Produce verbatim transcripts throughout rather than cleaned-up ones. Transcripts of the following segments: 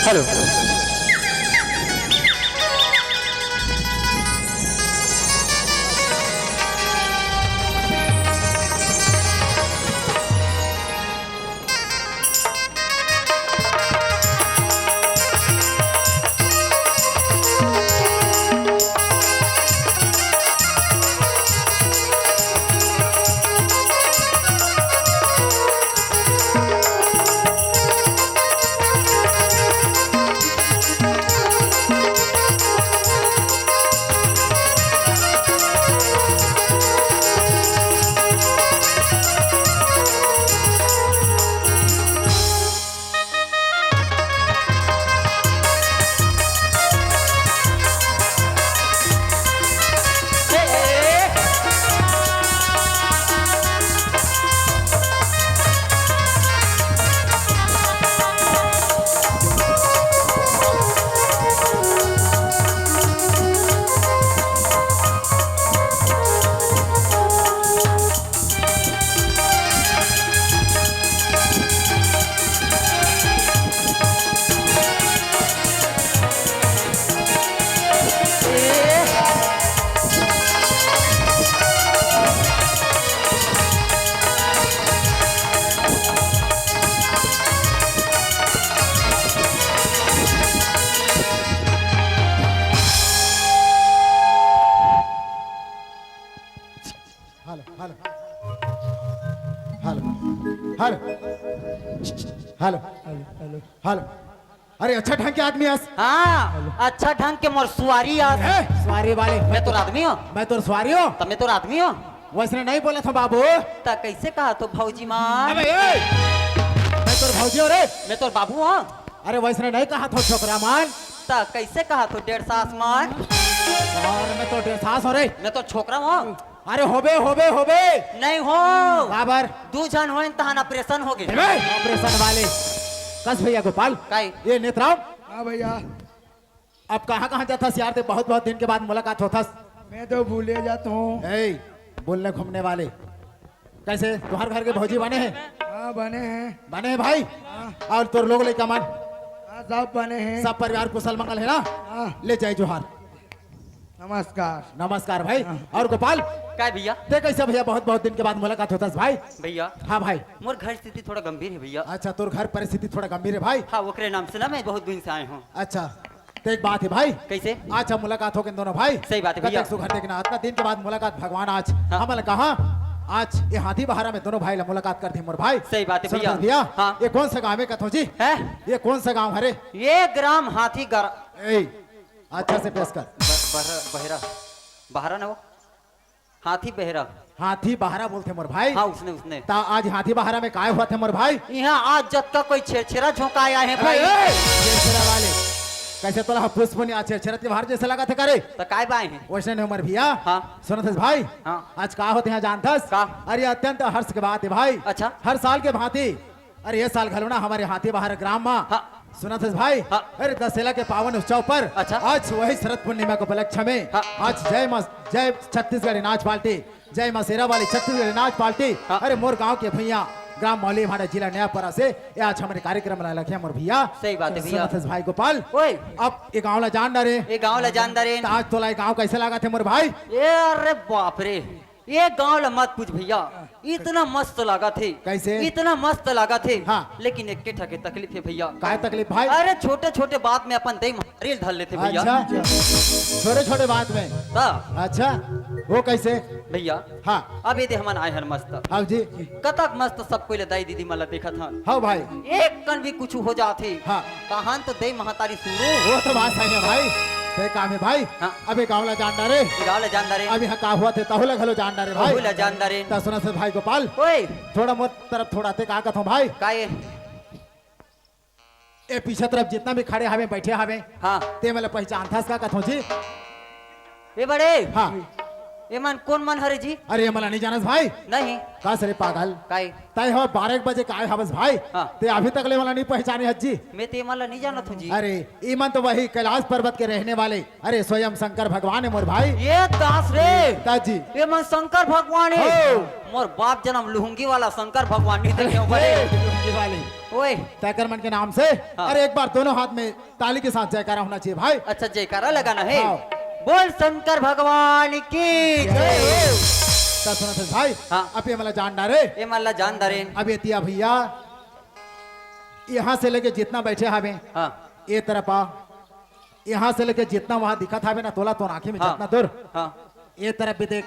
Hello. Hello, hello. Hello. Hello. Hello. Hello. Hello. अरे, अच्छा ढंग के आदमी आस। हाँ, अच्छा ढंग के मोर सुवारी आस। ए, सुवारी वाले। मैं तोर आदमी हूँ। मैं तोर सुवारी हूँ। त मैं तोर आदमी हूँ। वैसने नहीं बोलत हँव बाबू। त कैसे कहत हस भौजी मान? अबे, ए! मैं तोर भौजी हँव रे। मैं तोर बाबू हूँ। अरे, वैसने नहीं कहत हँव छोकरा मान। त कैसे कहत हस डेढ़ सास मान? अरे, मैं तोर डेढ़ सास हँव रे। मैं तोर छोकरा हूँ। अरे होबे, होबे, होबे। नहीं हो। काबर? दू झन होइन तहन operation होगे। ए, operation वाले। कस भैया गोपाल। काई? ए नेतराम। हाँ भैया। अब कहाँ कहाँ जाथस यार, ते बहुत बहुत दिन के बाद मुलाकात होथस। मैं तो भूले जात हूँ। ए, बोलने घूमने वाले। कैसे तुँहर घर के भौजी बने हे? हाँ, बने हे। बने हे भाई? हाँ। अउ तोर लोग लइका मन? हाँ, सब बने हे। सब परिवार कुशल मंगल हे ना? हाँ। ले जय जोहार। नमस्कार। नमस्कार भाई। हाँ। अउ गोपाल? काय भैया? ते कैसे भैया, बहुत बहुत दिन के बाद मुलाकात होथस भाई। भैया। हाँ भाई। मोर घर स्थिति थोड़ा गंभीर हे भैया। अच्छा, तोर घर परिस्थिति थोड़ा गंभीर हे भाई। हाँ, ओकरे नाम से ना मैं बहुत दिन से आए हूँ। अच्छा, ते एक बात हे भाई। कैसे? अच्छा, मुलाकात होगे दोनों भाई। सही बात हे भैया। कतेक सुघर देखना, अतना दिन के बाद मुलाकात भगवान आज। हाँ। हमन कहाँ आज ये हाथी बहारा में दोनों भाई ला मुलाकात कर दे मोर भाई। सही बात हे सुन भैया। भैया, हाँ। ये कौन सा गाँव हे कथो जी? हैं? ये कौन सा गाँव हरे? ये ग्राम हाथी गर- ए, अच्छा से पेश कर। ब-, बहरा, बहरा, बहरा ना वो? हाथी बहरा। हाथी बहरा बोलथे मोर भाई। हाँ, उसने, उसने। ता आज हाथी बहरा में काय होवत हे मोर भाई? इहाँ आज जतका कोई छेरछेरा झोंकाय आए हे भाई। ए, छेरछेरा वाले। कैसे तोला पुष्प ने आज छेरछेरा त्योहार जैसे लागत हे का रे? त काय बाय हे? वैसे नहीं मोर भैया। हाँ। सुनत हस भाई? हाँ। आज का होथे इहाँ जानथस? का? अरे अत्यंत हर्ष के बात हे भाई। अच्छा। हर साल के भांति अरे, ये साल घलो ना हमर हाथी बहारा ग्राम म। हाँ। सुनत हस भाई? हाँ। अरे, दशहरा के पावन उत्सव पर अच्छा। आज वही शरद पूर्णिमा के उपलक्ष्य में हाँ। आज जय माँ, जय छत्तीसगढ़ी नाच पार्टी, जय माँ शेरा वाली छत्तीसगढ़ी नाच पार्टी, हाँ। अरे, मोर गांव के भुइयां, ग्राम मौली भांटा, जिला नवापारा से ये आज हमर कार्यक्रम ला रखे मोर भैया। सही बात हे भैया। सुनत हस भाई गोपाल? ओए। अब ये गांव ला जान डारे। ये गांव ला जान डारे। त आज तोला ये गांव कैसे लागत हे मोर भाई? ए, अरे बाप रे। ये गांव ला मत पूछ भैया, इतना मस्त लागत हे। कैसे? इतना मस्त लागत हे। हाँ। लेकिन एक ठा के तकलीफ हे भैया। काय तकलीफ भाई? अरे छोटे छोटे बात में अपन दई महतारी ल धर लेथे भैया। अच्छा, छोटे छोटे बात में। त? अच्छा, वो कैसे? भैया। हाँ। अभी दे हमन आए हन मस्त। हाँ जी। कतक मस्त सब कोई ले दाई दीदी मन ला देखत हन। हाँ भाई। एक कन भी कुछ हो जाथे। हाँ। तहन तो दई महतारी सुरू। वो तो बात सही हे भाई। ते काम हे भाई। हाँ। अबे गाँव ला जान डारे। गाँव ला जान डारे। अभी हाँ का होवत हे, तहू ला घलो जान डारे भाई। तहू ला जान डारे। त सुनत हस भाई गोपाल। ओए। थोड़ा मोर तरफ थोड़ा ते का कथों भाई। का ये? ए पीछे तरफ जितना भी खड़े हवे, बैठे हवे। हाँ। ते मन ला पहचानथस का कथों जी? ए बड़े। हाँ। ए मन कोन मन हरे जी? अरे, ए मन ला नहीं जानस भाई? नहीं। कस रे पागल? काई? तय हो बारह एक बजे के आए हवस भाई। हाँ। ते अभी तक ले ए मन ला नहीं पहचाने हस जी? मैं ते ए मन ला नहीं जानत हूँ जी। अरे, ए मन तो वही कैलाश पर्वत के रहने वाले, अरे, स्वयं शंकर भगवान हे मोर भाई। ए दास रे। त जी। ए मन शंकर भगवान हे। हो। मोर बाप जनम लुहंगी वाला शंकर भगवान नहीं देखे हो बड़े। वाली। ओए। तैकर मन के नाम से। हाँ। अरे, एक बार दोनों हाथ में ताली के साथ जयकारा होना चाहिए भाई। अच्छा, जयकारा लगाना है। हाँ। बोल शंकर भगवान की जय। जय। त सुनत हस भाई, हाँ। अब ये मन ला जान डारे। ये मन ला जान डारे। अब ये तिया भैया, यहाँ से लेके जितना बैठे हवे, हाँ। ये तरफ आ, यहाँ से लेके जितना वहाँ दिखत हवे ना, तोला तोर आँखी में हाँ। जितना दूर। हाँ। ये तरफ भी देख,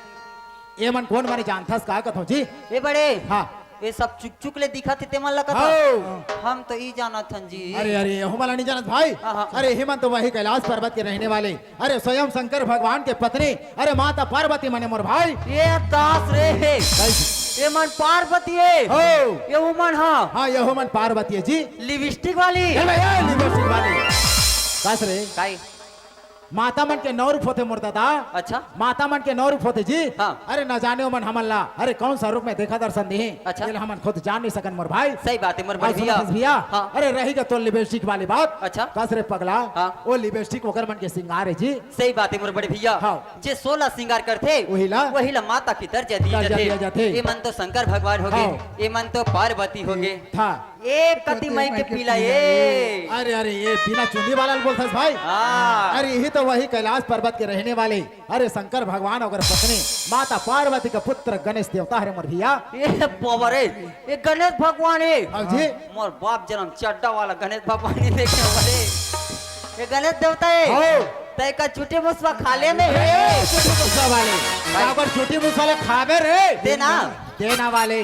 ये मन कोन माने जानथस का कथो जी? ए बड़े, हाँ। ये सब चुक चुक ले दिखत हे, ते मन ला कथो। हाँ। हम तो ई जानत हन जी। अरे, अरे, ये मन ला नहीं जानत भाई। हाँ, हाँ। अरे, ये मन तो वही कैलाश पर्वत के रहने वाले, अरे, स्वयं शंकर भगवान के पत्नी, अरे, माता पार्वती मने मोर भाई। ये दास रे। कैसे? ये मन पार्वती है। हो। ये उमन हाँ। हाँ, ये मन पार्वती है जी। लिपस्टिक वाली। चल भाई, ये लिपस्टिक वाली। कस रे? काई? माता मन के नौ रूप होथे मोर दादा। अच्छा। माता मन के नौ रूप होथे जी। हाँ। अरे न जाने ओमन हमन ला, अरे कौन सा रूप में देखा दर्शन दिही। अच्छा। ये ला हमन खुद जान नहीं सकन मोर भाई। सही बात है मोर बड़े भैया। भैया। हाँ। अरे रही गा तो लिपस्टिक वाली बात। अच्छा। कस रे पगला। हाँ। वो लिपस्टिक ओकर मन के श्रृंगार है जी। सही बात है मोर बड़े भैया। हाँ। जे सोलह श्रृंगार करथे, वही ला। वही ला माता के दर्जा दिए दर्जा जाथे। दिया जाथे। ये मन तो शंकर भगवान होगे, हाँ। ये मन तो पार्वती होगे। था। ए कति मई के पीला ए। अरे, अरे, ये बिना चुंदी वाला ल बोलथस भाई। हाँ। अरे, यही तो वही कैलाश पर्वत के रहने वाले, अरे, शंकर भगवान ओकर पत्नी माता पार्वती का पुत्र गणेश देवता हरे मोर भैया। ए बाबा रे, ये गणेश भगवान है। अब जी? मोर बाप जन्म चड्डा वाला गणेश भगवान नहीं देखे हो रे। ये गणेश देवता है। हो। तय का चुटी मुसवा खा ले में है। ए, चुटी मुसवा वाले। भाई। का ओकर चुटी मुसवा ले खाबे रे। देना। देना वाले।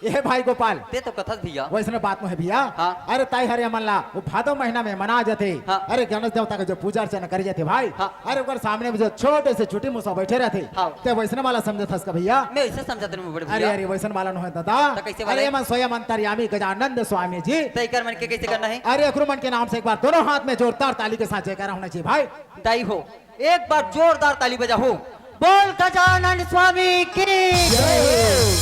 ए भाई गोपाल। ते तो कथस भैया। वैसने बात में है भैया। हाँ। अरे ताई हरे हमन ला, वो भादो महीना में मना जाथे। हाँ। अरे गणेश देवता के जो पूजा अर्चना करे जाथे भाई। हाँ। अरे ओकर सामने में जो छोटे से चुटी मुसवा बैठे रहथे। हाँ। ते वैसने वाला समझथस का भैया? मैं ऐसे समझत रहूं बड़े अरे, भैया। अरे वैसन वाला नो है दादा। तो कैसे वाला अरे है? एमन स्वयं अंतर्यामी गजानंद स्वामी जी। तो एकर मन के कैसे करना है? अरे एकरो मन के नाम से एक बार दोनों हाथ में जोरदार ताली के साथ जयकारा होना चाहिए भाई। दाई हो, एक बार जोरदार ताली बजाओ। बोल गजानन स्वामी की जय।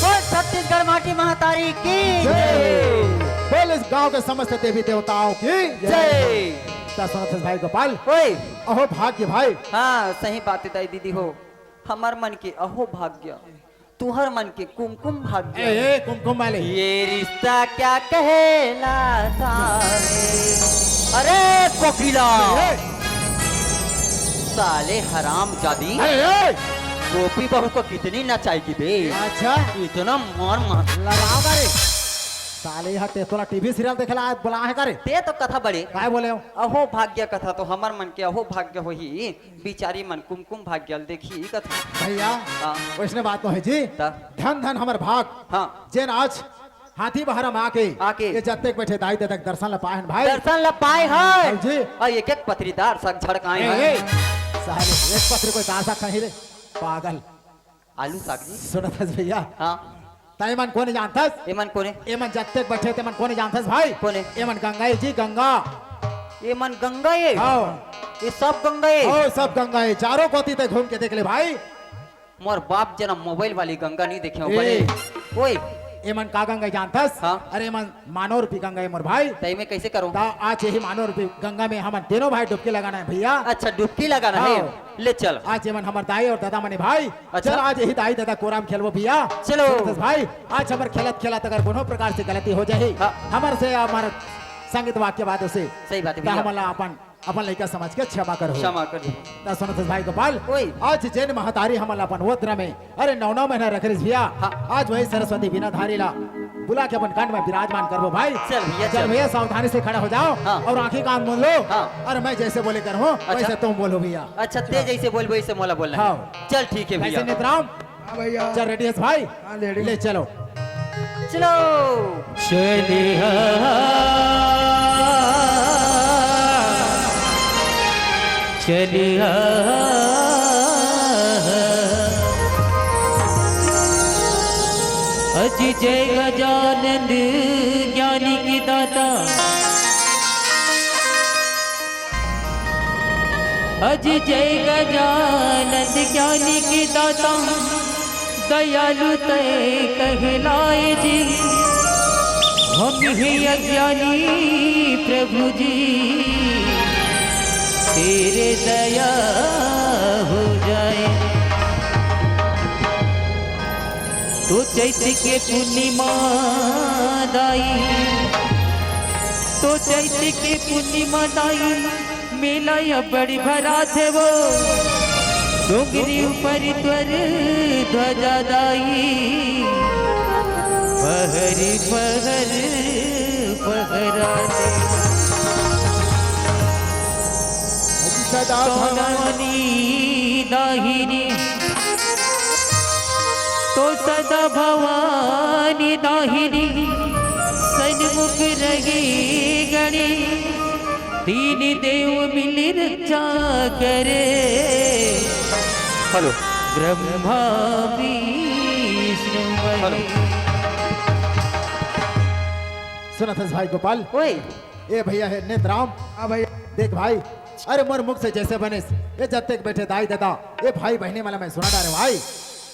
बोल छत्तीसगढ़ माटी महतारी की जय। बोल इस गांव के समस्त देवी देवताओं की जय। त सुनत हस भाई गोपाल। ओए। अहो भाग्य भाई। हाँ, सही बात है दाई दीदी हो। हमर मन के अहो भाग्य, तुहर मन के कुमकुम भाग्य। ए, ए, कुमकुम वाले। ये रिश्ता क्या कहलाता है? अरे कोकिला। ए, ए। साले हराम जादी। ए, ए। गोपी बहू को कितनी नचाएगी बे? अच्छा। इतना मार मार। लगाओ का रे। साले यहाँ ते तोला टीवी सीरियल देखे ला बोला है का रे? ते तो कथा बड़े। काय बोले हो? अहो भाग्य कथा तो हमर मन के अहो भाग्य होही। बिचारी मन कुमकुम भाग्य ल देखी कथा। भैया, हाँ। वैसने बात तो है जी। त? धन धन हमर भाग। हाँ। जेन आज हाथी बहरा में आके, आके। ये जत्ते के बैठे दाई ददा के दर्शन ला पाए हन भाई। दर्शन ला पाए हन। हाँ जी। अउ एक एक पथरी दार साग झड़काए ए, हन। ए, साले, एक पथरी कोई दार साग खाही रे, पागल। आलू साग जी। सुनत हस भैया? हाँ। त एमन कोने जानथस? एमन कोने? एमन जत्ते के बैठे तेमन कोने जानथस भाई? कोने? एमन गंगा ए जी, गंगा। एमन गंगा ए? हाँ। ये सब गंगा ए? हाँ, सब गंगा ए। चारों कोती ते घूम के देख ले भाई। मोर बाप जनम मोबाइल वाली गंगा नहीं देखे हो ए। बड़े। ओए। एमन का गंगा जानथस? हाँ। अरे एमन मानव रूपी गंगा ए मोर भाई। तई में कैसे करूँ? त आज यही मानव रूपी गंगा में हमन तीनों भाई डुबकी लगाना है भैया। अच्छा, डुबकी लगाना है? हाँ। ले चल। आज एमन हमर दाई अउ ददा मने भाई। अच्छा। चल आज यही दाई ददा कोरा में खेलबो भैया। चलो। सुनत हस भाई, आज हमर खेलत खेलत अगर कोनो प्रकार से गलती हो जाही, हाँ। हमर से हमर संगीत वाक्य बात से सही बात है त भैया। हमन ला अपन, अपन लइका समझ के क्षमा करहू। क्षमा कर दो। त सुनत हस भाई गोपाल, ओए। आज जेन महतारी हमन ला अपन ओद्र में अरे नौ नौ महीना रखे रहिस भैया। हाँ। आज वही सरस्वती बीनाधारी ला बुला के अपन कंठ में विराजमान करबो भाई। चल भैया, चल चल। भैया, सावधानी से खड़ा हो जाओ हाँ। अउ आँखी कान मूंद लो। हाँ। अउ मैं जैसे बोले करूँ, अच्छा। वैसे तुम बोलो भैया। अच्छा, ते जैसे बोलबे वैसे मोला बोलना है। हाँ। चल ठीक है भैया। कैसे नेतराम? हाँ भैया। चल रेडी हस भाई? हाँ, रेडी। ले चलो। चलो। चलिहा, चलिहा। अजि जय गजानंद ज्ञानी के दाता। अजि जय गजानंद ज्ञानी के दाता। दयालु तैं कहलाए जी, हम ही अज्ञानी प्रभु जी, तेरे दया हो जाए। तो चैत के पूर्णिमा दाई, तो चैत के पूर्णिमा दाई, मेला अब्बड़ भरात हे वो। डोंगरी ऊपर तोर ध्वजा दाई, फहर फहर फहरात हे। सदा भवानी दाहिनी, तो सदा भवानी दाहिनी, सन्मुख रहे गणे, तीन देव मिल रक्षा करे। हेलो। ब्रह्मा विष्णु हेलो। महेश। सुनत हस भाई गोपाल? ओए। ए भैया हे नेतराम। हाँ भैया। देख भाई, अरे मोर मुख से जैसे बनिस, ए जतेक बैठे दाई ददा, ए भाई बहिनी मन ला मैं सुना डारे भाई।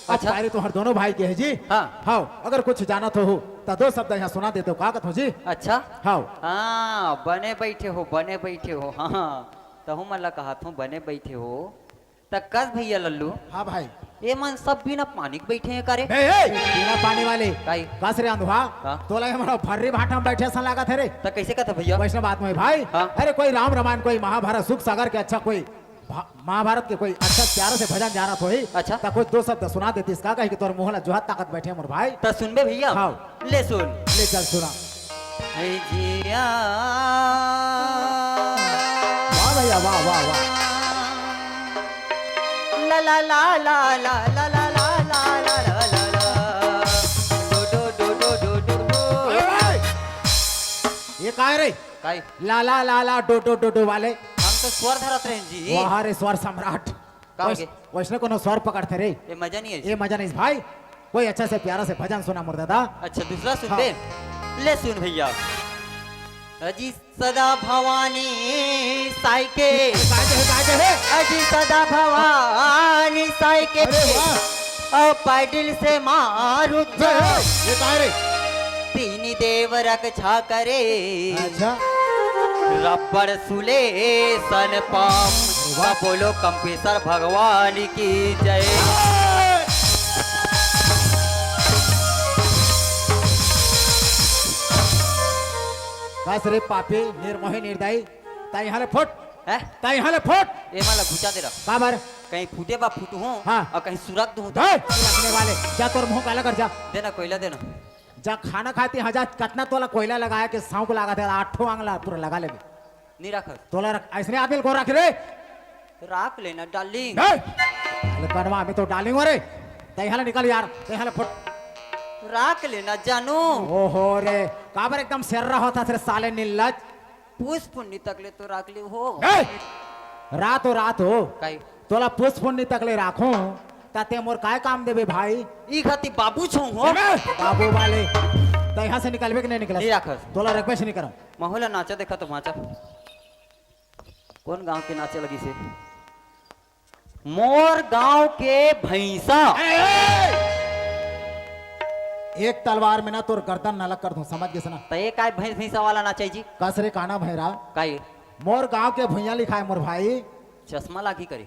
अच्छा। पारी तो हर दोनों भाई के हे जी। हाँ। हाँ, अगर कुछ जानत हो, त दो शब्द यहाँ सुना देते हो, का कहत हो जी? अच्छा। हाँ। हाँ, बने बैठे हो, बने बैठे हो। हाँ, हाँ। तहु मन ला कहत हो, बने बैठे हो। त कस भैया लल्लू। हाँ भाई। ए मन सब बिना पानी के बैठे हे का रे? ए, ए, बिना पानी वाले। काई? कस रे अंधवा? हाँ। तोला ये हमारा भर्री भाटा में बैठे सन लागत हे रे। त कैसे कहत भैया? वैष्णव बात में भाई। हाँ। अरे कोई राम रामायण, कोई महाभारत, सुख सागर के अच्छा कोई भा-, महाभारत के कोई अच्छा प्यारा से भजन जानत होही। अच्छा। त कुछ दो शब्द सुना देतिस का, कहे कि तोर मुँह ला जोहत ताकत बैठे मोर भाई। त सुनबे भैया? हाँ। ले सुन। ले चल सुना। हे जिया। वाह भैया, वाह, वाह, वाह। ला, ला, ला। डो, डो, डो, डो, डो, डो, डो। ए, ए। ये काय रे? काय? ला, ला, ला, ला, डो, डो, डो, डो वाले। हम तो स्वर धरत रहेन जी। वाह रे स्वर सम्राट। का हो वैस-, गे? वैसने कोनो स्वर पकड़थे रे। ए मजा नहीं आइस। ए मजा नहीं आइस भाई। कोई अच्छा से प्यारा से भजन सुना मोर दादा। अच्छा, दूसरा सुन हाँ। दे। ले सुन भैया। अजी सदा भवानी साई के। काय दे, काय दे? अजी सदा भवानी साई के। अरे वाह। अउ पाटिल से मारुत ए, ए, ये काय रे? तीन देव रक्षा करे। अच्छा। रबड़ सुलेसन पाम। वाह। बोलो कंपेसर भगवान की जय। बस रे पापी, निर्मोही, निर्दयी, तैं यहाँ ले फुट। हैं? तैं यहाँ ले फुट। ए मन ला घुचा दे रहा। काबर? कहीं फूटे बा फूटहूँ हाँ। अउ कहीं सुरक दूँ त। ए, सुरकने वाले, जा तोर मुँह काला कर जा। देना कोयला देना। जा खाना खाती हाँ जा, कतना तोला कोयला लगाए के शौक लागत हे, आठो आंगला पूरा लगा लेबे। नहीं रखस। तोला रख, अइसने आदमी ल कोन रखे रे? राख लेना डार्लिंग। ए, साले कनवा में तो डार्लिंग हो रे। तैं यहाँ ले निकल यार, तैं यहाँ ले फुट। राख लेना जानू। ओहो रे, काबर एकदम सर्रा होथस रे साले निर्लज। पुस पुन्नी तक ले तो राख ले हो। ए, रात हो, रात हो। काई? तोला पुस पुन्नी तक ले राखूं, त तैं मोर काय काम देबे भाई? ई खाती बाबू छो हो। ए, बाबू वाले, तैं यहाँ से निकलबे कि नहीं निकलस? नहीं राखस। तोला रखबे से नहीं करम। महू ला नाचा देखा तो भांचा। कोन गांव के नाचे लगिस हे? मोर गांव के भैंसा। ए, ए! एक तलवार में ना तोर गर्दन नलक कर दूं, समझ गेस ना? त ए काय भैंस भैंसा वाला नाचे जी? कस रे काना भैरा। काय? मोर गांव के भुइयां लिखाय मोर भाई। चश्मा लागी करे।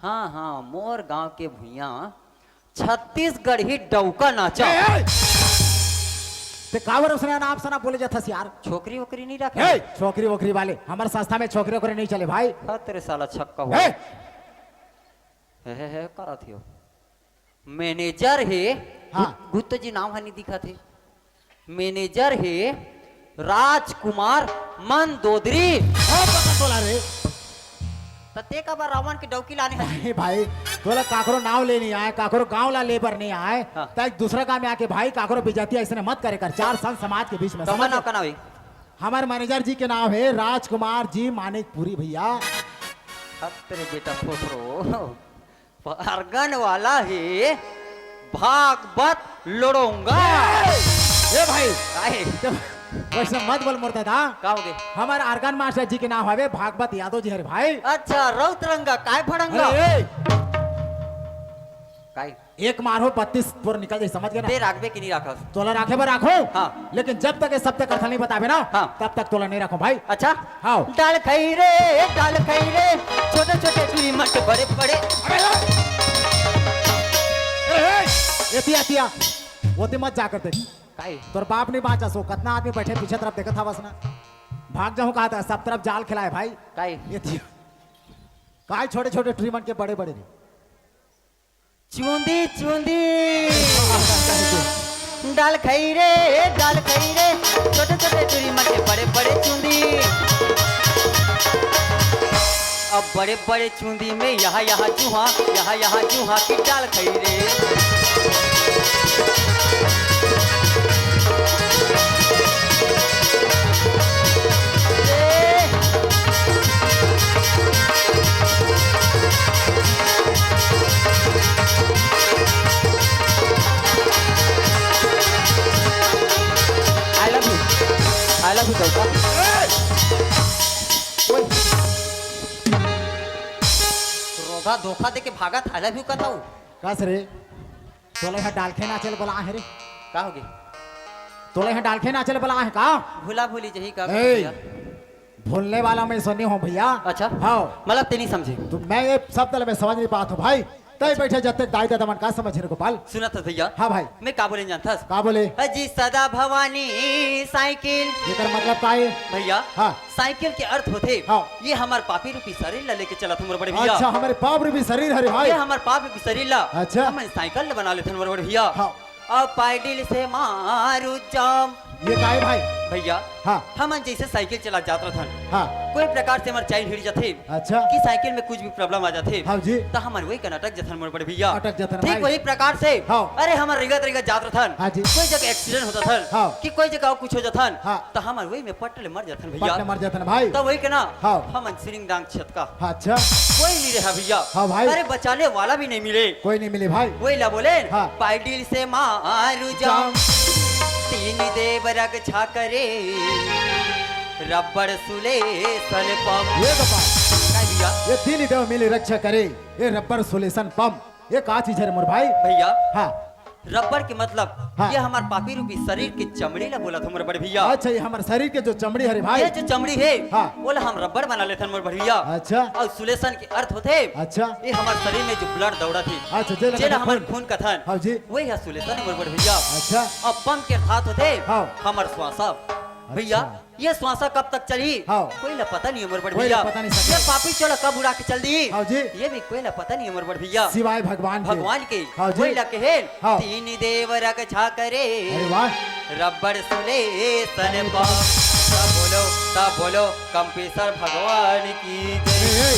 हाँ, हाँ, मोर गांव के भुइयां छत्तीसगढ़ी डौका नाचा। ए, ए! तैं काबर उसने अनाप सनाप बोले जाथस यार? छोकरी वोकरी नहीं रखे? ए, छोकरी वोकरी वाले, हमर संस्था में छोकरी वोकरी नहीं चले भाई। हाँ, तेरे साला छक्का हो। ए! हे, हे, हे, करत हियो। मैनेजर हे, हाँ। गुत-, गुत्ता जी नाम ह नहीं दिखत हे। मैनेजर हे राजकुमार मंदोदरी। हाँ, पता तोला रे। त तैं काबर रावण के डौकी लाने हस? नहीं भाई, तोला काकरो नाव ले नहीं आय, काकरो गांव ला ले बर नहीं आय। हाँ। त एक दूसरा गांव में आके भाई काकरो बेइज्जती अइसने मत करे कर, चार संत समाज के बीच में, का समझ? नाव, का नाव हे? हमर मैनेजर जी के नाव हे राजकुमार जी मानिकपुरी भैया। हत रे बेटा फोफरो। अर्गन वाला हे भागवत लोड़ोंगा। ए भाई, काहे? वैसे मत बोल मोर दादा। का हो गे? हमर अर्गन मास्टर जी के नाम हवे भागवत यादव जी हरे भाई। अच्छा, रौत रंगा, काय भड़ंगा? अरे, ए! काय? एक मार हो, बत्तीस तोर निकल जाही, समझ गे ना? तैं राखबे कि नहीं राखस? तोला राखे बर राखो। हाँ। लेकिन जब तक ये सब तक अर्थ नहीं बताबे ना, हाँ। तब तक तोला नहीं राखो भाई। अच्छा? हाँ। डाल खई रे, डाल खई रे, छोटे छोटे टूरी मट बड़े बड़े। अबे, ए, ए, एतिया, एतिया, ओती मत जाकर देख। काई? तोर बाप नहीं बाँचा सो, कतना आदमी बैठे पीछे तरफ देखत हवस ना। भाग जाहूँ कहा था, सब तरफ जाल खिलाए भाई। काई? एतिया। काय छोटे छोटे टुरी मन के बड़े बड़े रे। चूंदी चूंदी डाल खई रे, डाल खई रे, छोटे छोटे टुरी मन के बड़े बड़े चूंदी। अब बड़े बड़े चूंदी में यहाँ यहाँ चूहा, यहाँ यहाँ चूहा की डाल खई रे। I love you। I love you, चौथा। ओए। रोधा धोखा दे के भागत, I love you कहत हूँ। कस रे? तोला यहाँ डालखे नाचे ल बोला आहे रे। का होगे? तोला यहाँ डालखे नाचे ल बोला आहे का? भूला भूली जही का ए, भूलने वाला मैं सोनी हूँ भैया। अच्छा। हाँ। मतलब ते नहीं समझे। तो मैं ये सब तले में समझ नहीं पाता हूँ भाई। तई बैठे जब तक दाई दादा मन का समझ रे गोपाल। सुनत हस भैया। हाँ भाई। मैं का बोले जानथस? का बोले? अजी सदा भवानी साइकिल। एकर मतलब का है? भैया। हाँ। साइकिल के अर्थ होथे, हाँ। ये हमर पापी रूपी शरीर ला लेके चलत हन मोर बड़े भैया। अच्छा, हमरे पाप रूपी शरीर हरे भाई। ये हमर पाप रूपी शरीर ला अच्छा। हमन साइकिल ला बना लेथन मोर बड़े भैया। हाँ। अब पायडिल से मारू जाम। ये का है भाई? भैया, हाँ। हमन जैसे साइकिल चला जात रहथन, हाँ। कोई प्रकार से हमर चैन हिड़ जाथे अच्छा। कि साइकिल में कुछ भी प्रॉब्लम आ जाथे, हाँ जी। त हमन वही कन अटक जथन मोर बड़े भैया। अटक जथन ठीक भाई। वही प्रकार से, हाँ। अरे हमन रेंगत रेंगत जात रहथन, हाँ जी। कोई जगह एक्सीडेंट हो जाथन, हाँ। कि कोई जगह कुछ हो जाथन, हाँ। त हमन वही में पट ले मर जाथन भैया। पट ले मर जाथन भाई। त वही के ना, हाँ। हमन सिरिंग डांग छतका। हाँ, अच्छा। कोई नहीं रहा भैया। हाँ भाई। अरे बचाने वाला भी नहीं मिले। कोई नहीं मिले भाई। वही ला बोले, हाँ। पायडिल से मारू जाम। जाम। तीन देव रक्षा करे, रबड़ सुलेसन पम। ये तो बात। का भैया? ये तीन देव मिले रक्षा करे, ये रबड़ सुलेसन पम। ये का चीज है रे मोर भाई? भैया। हाँ। रबड़ के मतलब, हाँ। ये हमर पापी रूपी शरीर के चमड़ी ला बोलत हन मोर बड़े भैया। अच्छा, ये हमर शरीर के जो चमड़ी हरे भाई। ये जो चमड़ी है, हाँ। ओला हम रबड़ बना लेथन मोर बड़े भैया। अच्छा। अउ सुलेसन के अर्थ होथे, अच्छा। ये हमर शरीर में जो ब्लड दौड़त हे, अच्छा, जेला जेला हमन हमन खून खून कथन, हाँ जी। वही ह सुलेसन हे मोर बड़े भैया। अच्छा। अउ पम के अर्थात होथे, हाँ। हमर श्वासा। भैया, अच्छा। ये श्वासा कब तक चलही? हाँ। कोई ला पता नहीं हे मोर बड़े भैया। पता नहीं सके। ये पापी चोला कब उड़ा के चल दी? हाँ जी। ये भी कोई ला पता नहीं हे मोर बड़े भैया। सिवाय भगवान के। भगवान के। हाँ जी। कोई ला कहे, हाँ। तीन देव रक्षा करे। अरे वाह। रबड़ सुलेसन पा। सब बोलो, सब बोलो, कंपेश्वर भगवान की जय। ए, ए,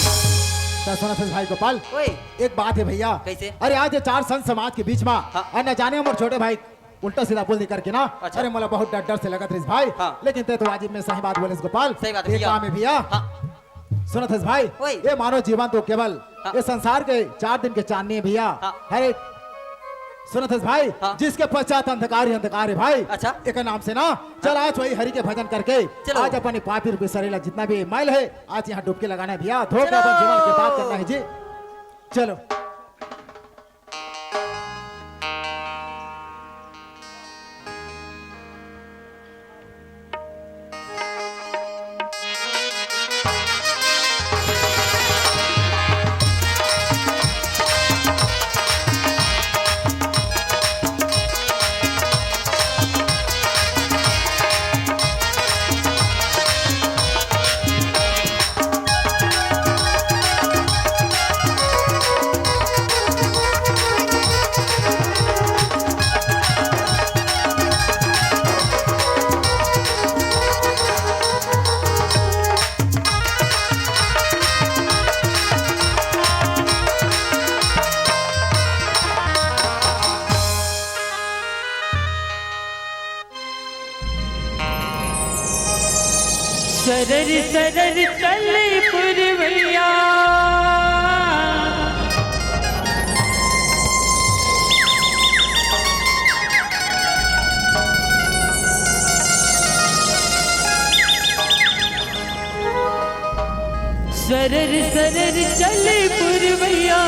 त सुनत हस भाई गोपाल? ओए। एक बात है भैया। कैसे? अरे आज ये चार संत समाज के बीच में हाँ। अरे न जाने हमर छोटे भाई उल्टा सीधा बोल दे करके ना। अच्छा। अरे मोला बहुत डर डर से लगत रहिस भाई। हाँ। लेकिन ते तो वाजिब में सही बात बोलिस गोपाल। सही बात है ये भैया। काम है भैया। हाँ। सुनत हस भाई? ओए। ये मानव जीवन तो केवल हाँ। ये संसार के चार दिन के चांदनी है भैया। हाँ। हरे सुनत हस भाई? हाँ। जिसके पश्चात अंधकार ही अंधकार है भाई। अच्छा। एक नाम से ना चल आज वही हरि के भजन करके चलो। आज अपने पापी रूपी शरीर ला जितना भी मैल है आज यहाँ डुबकी लगाना है भैया। धो के चलो। अपन जीवन के बात करना है जी। चलो। सरर सरर चले पुरवैया। सरर सरर चले पुरवैया,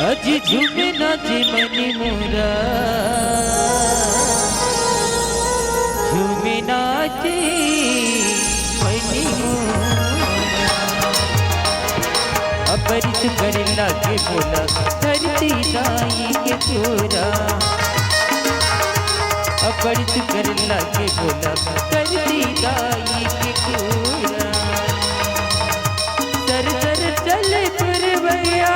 अजी झूमे नाचे मनी मोरा, झूमे नाचे मनी मोरा। अबरिस करे लागे मोला, धरती दाई के तोरा। बड़ी सुघर लागे मोला धरती दाई के कोरा। सर सर चले पुरवैया।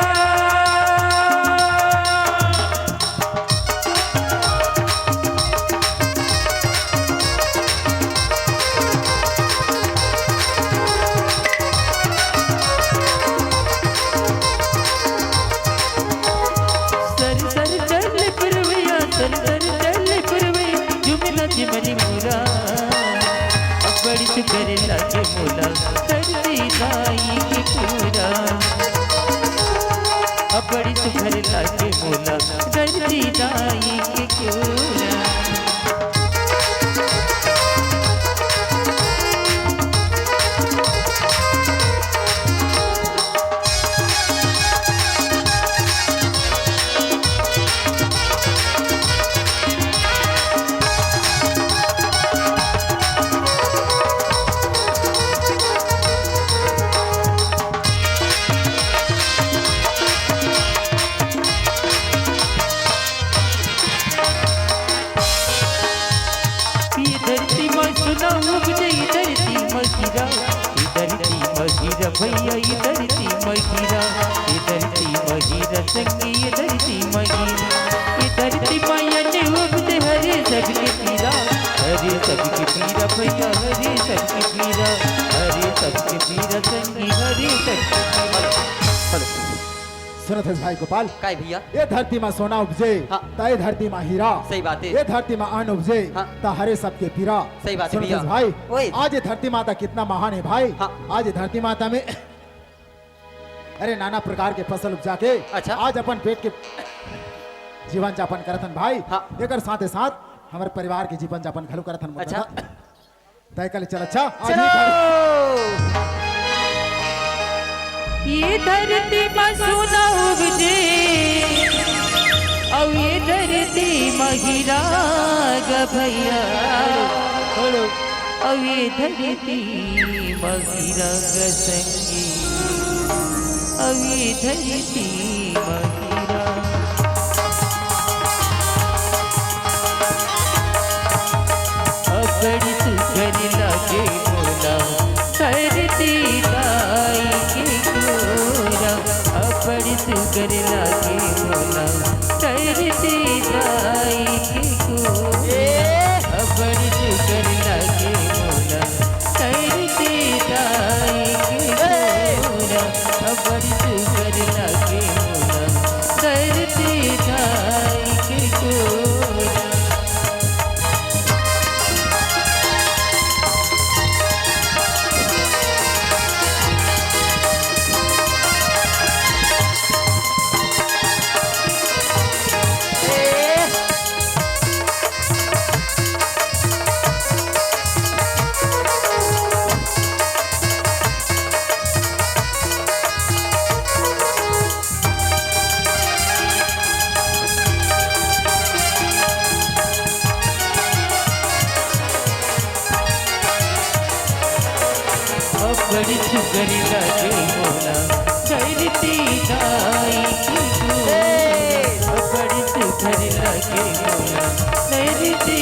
सर सर चले पुरवैया, सर सर चले पुरवैया, झूमे नाचे मनी मोरा। अब बड़ी सुघर लागे मोला धरती दाई के कोरा। अब बड़ी सुघर लागे मोला धरती दाई के कोरा। ये धरती म सोना उगथे, ये धरती म हीरा, ये धरती म हीरा भैया, ये धरती म हीरा, ये धरती म हीरा संगी, ये धरती म हीरा, ये धरती म अन्न उगथे, हरे सबके पीरा, हरे सबके पीरा भैया, हरे सबके पीरा, हरे सबके पीरा संगी, हरे सबके पीरा। हेलो। सुनत हस भाई गोपाल? काय भैया? ये धरती मा सोना उपजे, हाँ। त ये धरती मा हीरा। सही बात है। ये धरती मा अन्न उपजे, हाँ। त हरे सबके पीरा। सही बात है सुनत भैया। हस भाई? ओए। आज ये धरती माता कितना महान है भाई। हाँ। आज ये धरती माता में अरे नाना प्रकार के फसल उपजा के अच्छा। आज अपन पेट के जीवन यापन करत हन भाई। हाँ। एकर साथे साथ हमर परिवार के जीवन यापन घलो करत हन। अच्छा। तय कर ले, चल अच्छा, आज चलो। ये धर-, ये धरती मा सोना उगजे, अउ ये धरती मा हीरा ग भैया। हेलो। अउ ये धरती मा हीरा ग संगी, अउ ये धरती मा हीरा। अबड़ सुघर लागे मोला धरती दाई के कोरा। अबड़ सुघर लागे मोला धरती दाई के कोरा। अबड़ सुघर लागे मोला धरती दाई के कोरा। अबड़ सुघर लागे मोला धरती दाई के कोरा। अबड़ सुघर लागे मोला धरती दाई के कोरा। अबड़ सुघर लागे मोला धरती